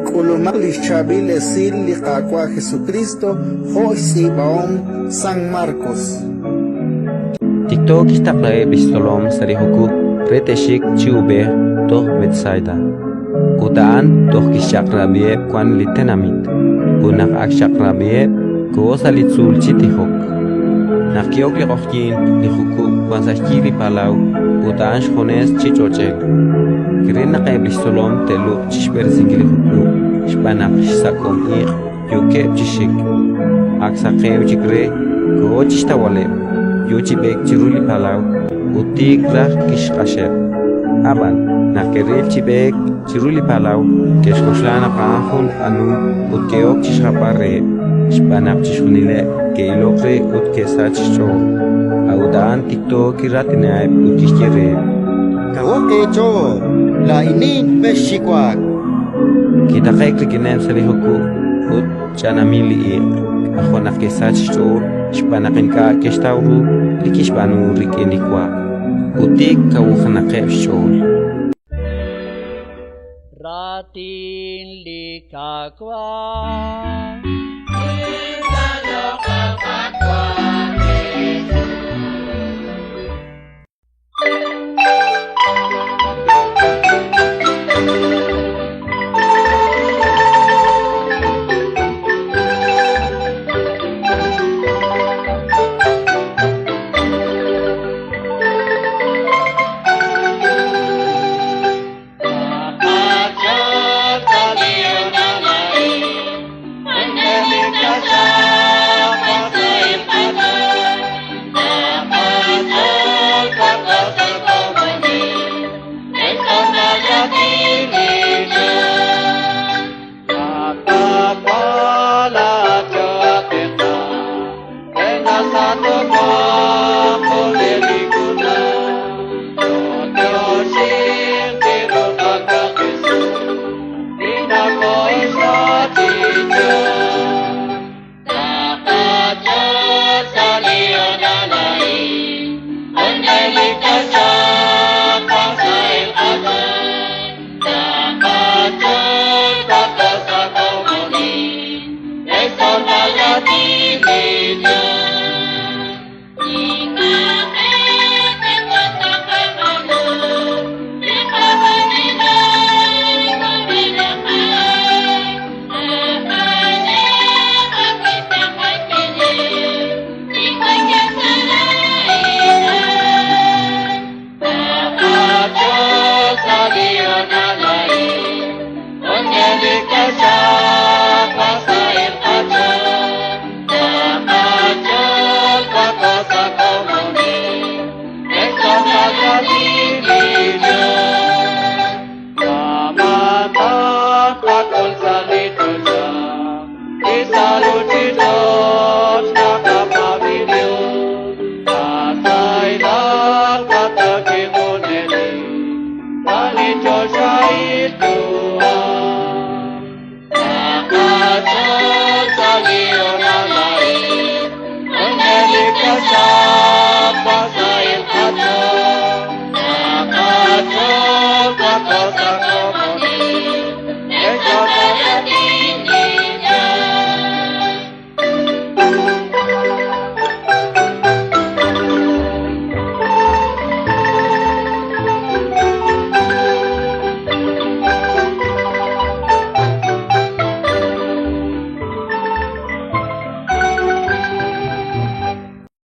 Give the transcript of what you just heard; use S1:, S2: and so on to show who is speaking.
S1: K'ulumaq li xChaab'il Esil li Qaawa' Jesukriist jo' xtz'iib'ahom San Markos.
S2: Tikto kixtaqlaheb' li xtzolom sa' li jukub' re te'xik chi uub'ej toj Betsaida, ut a'an toj kixchaq'rab'iheb' wan li tenamit. Ut naq ak xchaq'rab'iheb', koho sa' li tzuul chi tijok. Naq ki'ok li q'oqyink, li jukub' wank sa' xyi li palaw ut a'an xjunes chi ch'och'el. Kiril naq eb' li xtzolom te'lub'q chi xb'eresinkil li jukub' xb'aan naq xsak'om iq' yookeb' chi xik. Ak saqew chik re, koho chi xtawb'aleb', yo chi b'eek chiru li palaw ut tiik raj kixq'axeb'. Ab'an, naq ke'ril chi b'eek chiru li palaw, ke'xk'oxla naq a'an jun q'anum ut ke'ok chi xjapb'al reheb', xb'aan naq chixjunileb' ke'ilok re ut ke'sachk xch'ool. A'ut a'an tikto kiraatinaheb' ut kixye reheb':
S3: Kawaq eech'ool, laa'inin, mexxiwak.
S2: Kitaqe'k rik'ineb' sa' li jukub' ut ch'anamil li iq', k'ajo' naq ke'sachk xch'ool xb'aan naq ink'a' ke'xtaw ru li kixb'aanu rik'in li wa, ut tik kawujenaqeb' xch'ool.
S4: Raatin li Qaawa'.